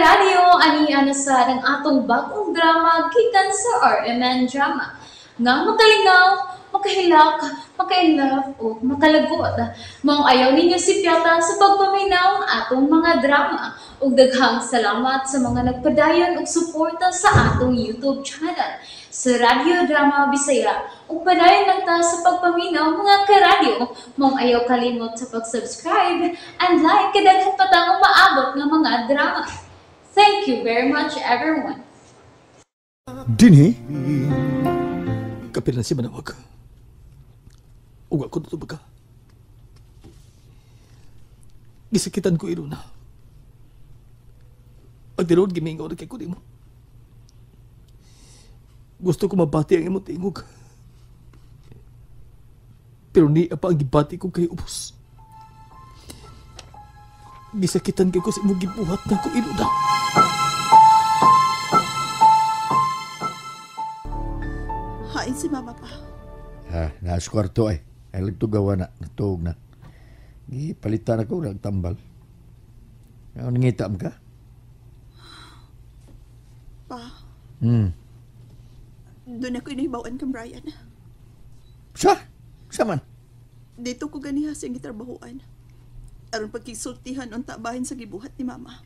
karadyo, ani na sad ang atong bagong drama gikan sa RMN Drama nga makalingaw, makahilak, maka-inlove o makalagot. Maong ayaw ninyo sipyata sa pagpaminaw ang atong mga drama. Ug daghang salamat sa mga nagpadayon og suporta sa atong YouTube channel sa Radyo Drama Bisaya. Ug padayon lang ta sa pagpaminaw, mga karadyo. Maong ayaw kalimot sa pag-subscribe and like kay daghan pa tang umaabot nga mga drama. Thank you very much, everyone. Dinhi kapil na si Manawag. Uga ko na ka. Gisakitan ko Ilona. Ang tinuod gimingaw na kay ko nimo. Gusto ko mabati ang imong tingog. Pero niya pa ang gibati ko kay ubos. Gisakitan kay ko sa imong gibuhat na ko, Ilona. Hain si mama pa. Ha, nasa kwarto ay. Ay nagtugawa na, nagtuog na. Gipalitan ako, nagtambal. Ano, nangita mo ka? Pa. Doon ako inahibawan kang Brian. Sa? Sa man? Dito ko ganiha siyang gitrabahuan. Aron pagkisultihan unta bahin sa gibuhat ni mama.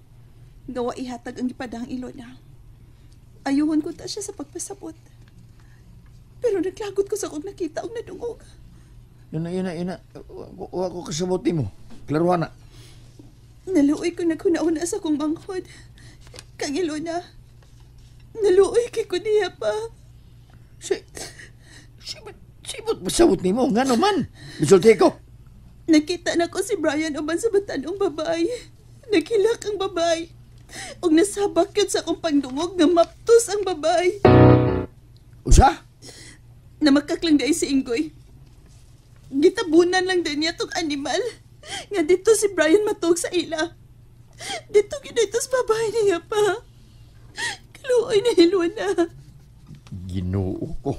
Gawa ihatag ang gipadahang Ilona. Ayuhon ko ta siya sa pagpasabot. Pero naglagot ko sa kong nakita og nadungog. Yun na, yun na, yun na. Wa ko kasabot nimo. Klaruhan na. Naluoy ko naghuna-una sa akong manghod. Kang Ilona, naluoy kay ko niya pa. Sibot masabot nimo. Ngano man? Bisulti ko. Nakita na ko si Brian uban sa batanong babae. Naghilak ang babae. Og nasabak yun sa akong pagdungog nga maptos ang babae. Usa? Namakaklang dahil si Ingoy. Gitabunan lang din niya tong animal. Nga dito si Brian matug sa ila. Dito ginito sa babae niya pa. Kaluoy na Ilona. Ginoo ko.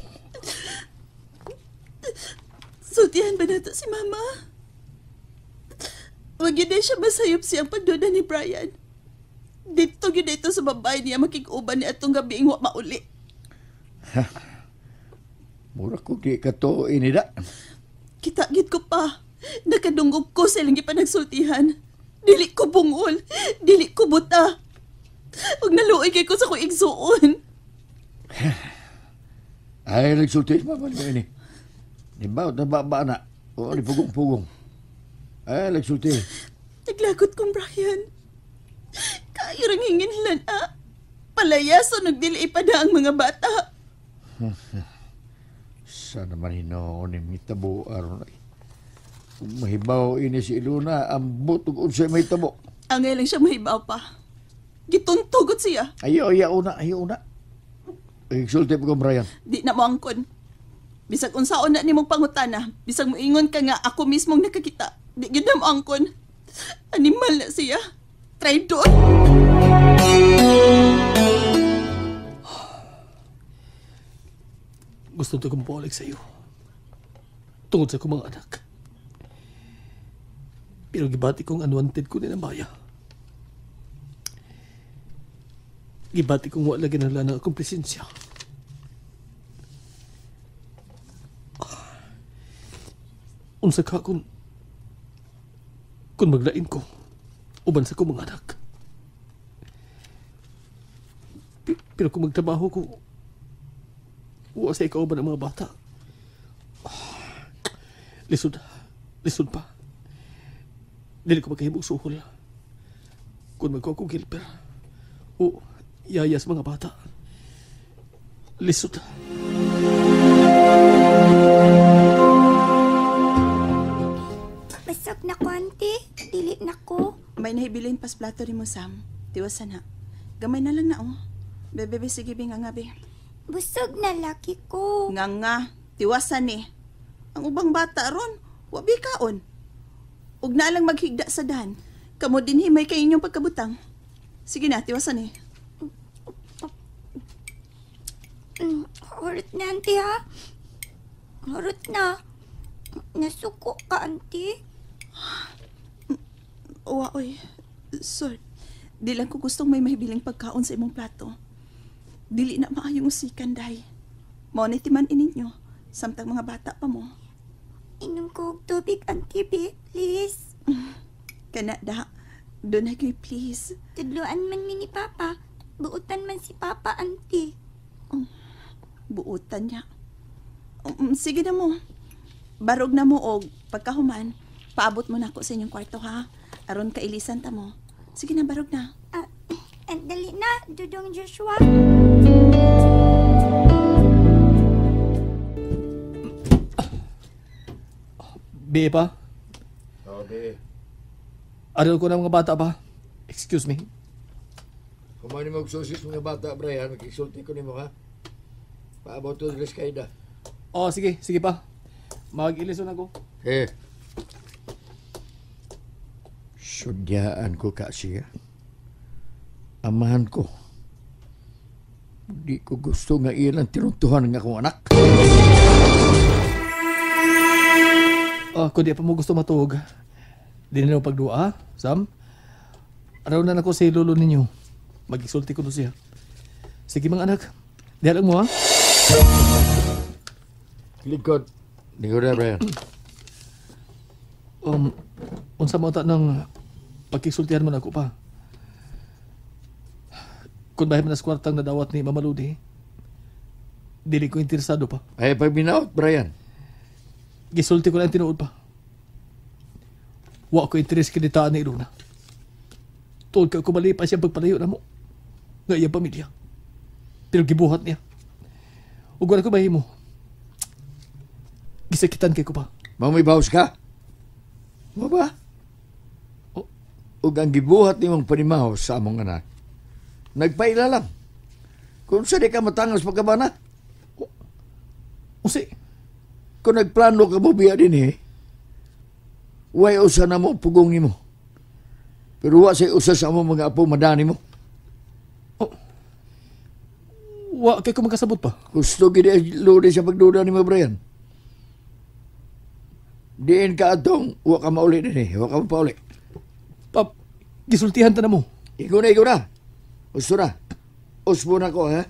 Sultihan ba nato si mama? Wag yun na siya masayop siyang pagduda ni Brian. Dito ginito sa babae niya makikuban niya atong gabi wa mauli. Ha? Mura ko di ka to inida. Kita gid ko pa. Nakadungog ko sa ilang gipanagsultihan. Dili ko bungol. Dili ko buta. Huwag naluoy kay ko sa kong igsuon. Ay, nagsulti mama niyo ini. Di ba, nababa na. Oo, ni pugong-pugong. Ay, nagsulti. Naglagot kong Brian. Kayo rang hinginlan, ah. Palayaso, nagdili pa na ang mga bata. Sana man hinoon ni mitabo aron ay. Kung mahibaw ini si Ilona, ambot ug unsay mahitabo. Angay lang siya mahibaw pa. Gituntugot siya. Ayo, ayaw una, ayaw una. Exulti po ko, Brian. Di na mo angkon. Bisag unsaon na nimong pangutana, bisag moingon ka nga ako mismong nakakita, di gyud na mo angkon. Animal na siya. Traidor. Gusto ko mapawalag sa iyo. Tungod sa akong mga anak. Pero gibati kong unwanted ko ni Maya. Gibati kong wala ginala ng akong presensya. Unsa ka kung maglain ko uban sa akong mga anak. Pero kung magtrabaho ko, wa sa ikaw ba ng mga bata? Lisod. Lisod pa. Dili ko magkahibog suhol. Kung magkuha ko gilper, o yayas mga bata. Lisod. Basag na ko, auntie. Dili na ko. May nahibilin pas plato ni mo, Sam. Tiwasan na. Gamay na lang na, oh. Bebe, sige, be, nga nga, be. Busog na laki ko. Nga nga, tiwasan ni. Ang ubang bata ron, wabi kaon. Ug na lang maghigda sa dahan. Kamo din himay kay inyong pagkabutang. Sige na, tiwasan ni. Hurot na, auntie, ha? Hurot na. Nasuko ka, auntie. Uwa, oy. Sorry. Di lang ko gustong may mahibiling pagkaon sa imong plato. Dili na maayong usikan, day. Mao ni timan ininyo, samtang mga bata pa mo. Inom ko og tubig, auntie, be. Please. Kana da, doon na kayo, please. Tudloan man mi ni Papa. Buutan man si Papa, auntie. Buutan niya. Sige na mo. Barog na mo og pagkahuman, paabot mo na ako sa inyong kwarto ha. Aron kailisan ta mo. Sige na, barog na. Dali na, Dudong Joshua. Be pa? Oh, be. Aral ko na mga bata pa. Excuse me. Kumain mo magsusis mga bata, Brian. Magkisulti ko nimo ha. Paabot to dress kay da. Oh, sige. Sige pa. Mag-ilison ako. Eh. Sudyaan ko ka siya. Amahan ko. Di ko gusto nga ilang tinuntuhan ng akong anak. Oh, kung di pa mo gusto matuog, di nila pagdua, Sam. Araw na nako si lolo ninyo. Mag-isulti ko to siya. Sige mga anak, diha lang mo ha. Lingkod. Lingkod na, Brian. Unsa mo ta ng pagkisultihan mo na ako pa? Kung bahay man na sa kwartang nadawat ni Mama Ludi, dili ko interesado pa. Ay, pag binaot, Brian. Gisulti ko lang tinuod pa. Wa ko interes kinitaan ni Ilona. Tuod ka kumali pa siya pagpalayo na mo. Nga iyang pamilya. Pero gibuhat niya. Ug wala ko mahimo. Gisakitan kay ko pa. Mamay bawas ka? Mo ba? O, Ug ang gibuhat nimong panimaho sa among anak, nagpaila lang. Kung sa di ka matangas pagkabana. Usi. Kung nagplano ka mo biya din eh, way usa na mo pugong nimo. Pero wa say usa sa among mga apo madani mo. Oh. Wa kay ko magkasabot pa. Gusto gid lodi sa pagduda nimo, Brian. Diin ka atong wa ka mauli din eh, wa ka mapauli. Pap, gisultihan ta na mo. Ikaw na, ikaw na. Gusto na. Usbo na ko, ha?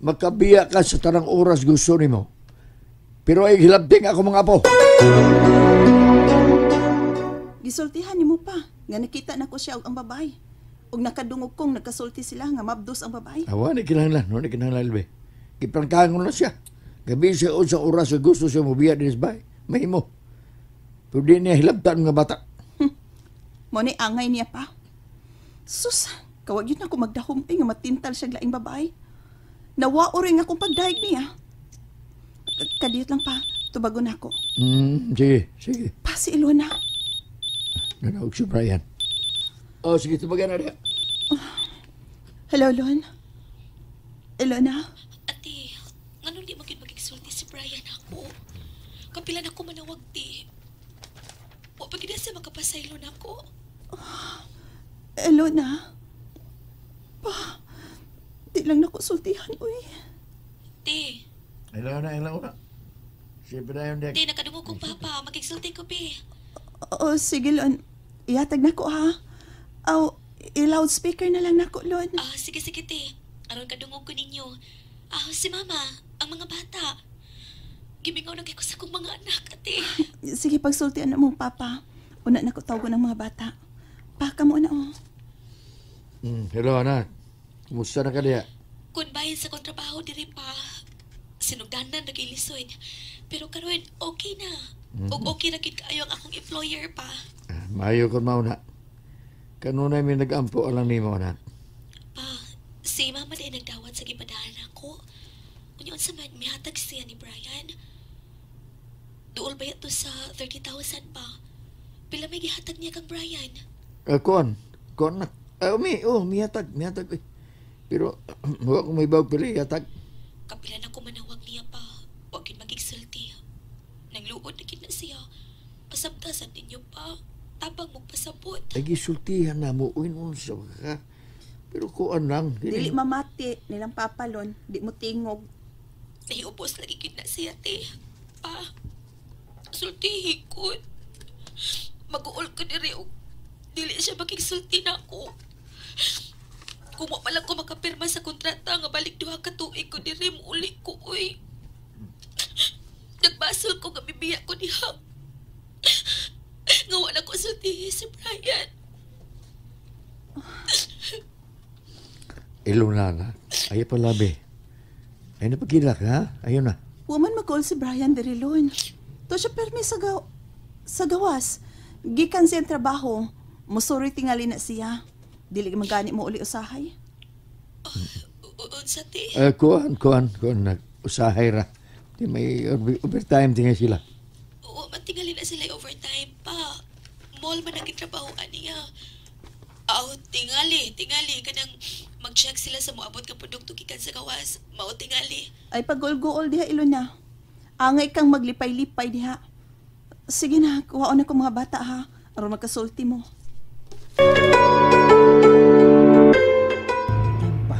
Magkabiya ka sa tanang oras gusto nimo. Pero ay hilabting ako mga apo. Gisultihan nimo pa nga nakita nako siya og ang babae. Og nakadungog kong nagkasulti sila nga mabdos ang babae. Awa ni kinahanglan, wa ni kinahanglan be. Giprangkahan ko na siya. Gabi siya unsa oras sa gusto siya mobiya din sa bahay. Mahimo. Pero di niya hilabtan mga bata. Mo ni angay niya pa. Sus, kawag yun ako magdahom nga matintal siya laing babae. Nawao rin akong pagdahig niya. Kadiyot lang pa, tubagon ako. Sige, sige. Pa si Ilona. Nanaog si Brian. Oh, sige, tubagan na niya. Hello, Lon. Ilona. Ate, nganong di maging magigsulti si Brian ako? Kapila na ko manawag, ti. Wa pa gid siya makapasaylo nako. Ilona. Pa, di lang nako sultihan, uy. Ti, Ilona, Ilona. Si Brian ti, nakadungog kong papa. Magigsulti ko, bi. Oo, sige, Lon. Ihatag na ko, ha? Aw, i-loudspeaker na lang nako, Lon. Ah, sige, sige, ti. Aron kadungog ko ninyo. Ah, si mama, ang mga bata. Gimingaw na kay ko sa akong mga anak, ate. Sige, pagsultian na mo, papa. Una na ko tawagon ang mga bata. Paka mo na, oh. Hello, anak. Kumusta na ka diya? Kung bahin sa kong trabaho, diri pa. Sinugdanan, nag-ilisod. Pero karon okay na. Og okay na gid kaayo ang akong employer pa. Maayo kon mauna. Kanunay may nag-ampo alang nimo, anak. Pa, si mama din nagdawat sa gibadahan ako. Unya unsa man mihatag siya ni Brian. Duol ba to sa 30,000 pa? Pila may gihatag niya kang Brian? Kuan, kuan na. Mihatag, mihatag. Pero wa ko may bawag pila ihatag. Kapila na ko manawag niya pa. Wa gyud magigsulti. Nangluod na gid na siya. Pasabtasan ninyo pa. Tabang mo pasabot. Ay gisultihan na mo uin unsa ka. Pero kuan lang. Dili mamati nilang papalon, di mo tingog. Nahiubos lagi gid na siya, te. Pa, sultihi ko. Mag-uol ko diri og dili siya makigsulti na ako. Kung wa pa lang ko makapirma sa kontrata nga balik duha ka tuig ko diri muuli ko uy. Nagbasol ko nga bibiya ko diha. Nga wala ko sultihi si Brian. Ilona na. Ayaw pa labi. Ay napagkilak ha? Ayaw na. Waman mag-call si Brian Derilon. To siya permi sa, sa gawas. Gikan siya ang trabaho. Musuri tingali na siya. Dili magani mo uli usahay. Unsa ti? Kuan. Usahay ra. Di may overtime tingali sila. Wa man tingali na sila overtime pa. Mall man ang gitrabahoan niya. Aw, tingali. Kanang mag-check sila sa moabot nga produkto gikan sa gawas. Mao tingali. Ay pagol-gool diha Ilona. Angay kang maglipay-lipay diha. Sige na, kuhaon na ko mga bata ha. Aron magkasulti mo. Ay pa.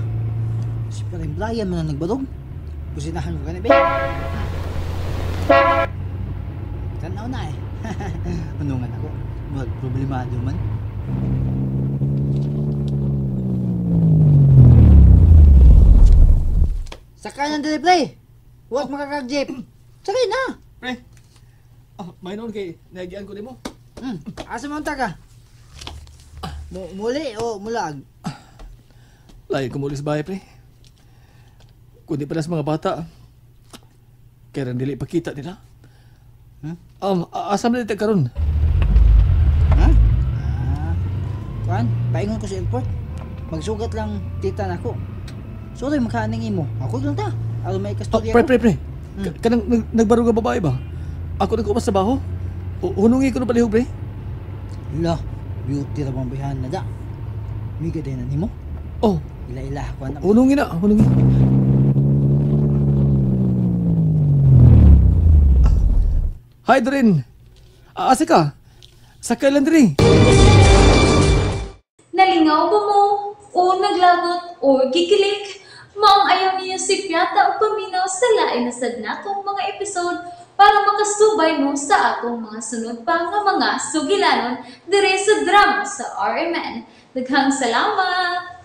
Si Paring Brian man ang nagbarog. Kusinahan ko gani, be. Tanaw na eh. Ano nga nako? Wag problemado man. Sakay ng dili, pre. Huwag makakag-jeep. Sakay na. Pre. May noon kay nagian ko nimo. Asa man ta ka? Muli o mulag? Layo ko muli sa bahay, pre. Kundi pala sa mga bata. Kaya rin dili pakita nila. Asa man dito karon? Ha? Kuan, paingon ko sa airport. Magsugat lang tita nako. Sorry, makaaning imo. Ako lang ta. Aron may kasturya. Pre. Kanang nagbaro nga babae ba? Ako nagkumas sa baho. Hunungi ko na palihog, pre. La, beauty ra bang bihan na da. Miga din na nimo. Oh. Ila-ila ko na. Hunungi na, hunungi. Hi, Doreen. Asa ka? Sakay lang diri. Nalingaw ba mo? O naglagot o gikilig? Maong ayaw niyo si Piata o paminaw sa lain na sad natong mga episode para makasubay mo sa atong mga sunod pa nga mga sugilanon dire sa drama sa RMN. Daghang salamat!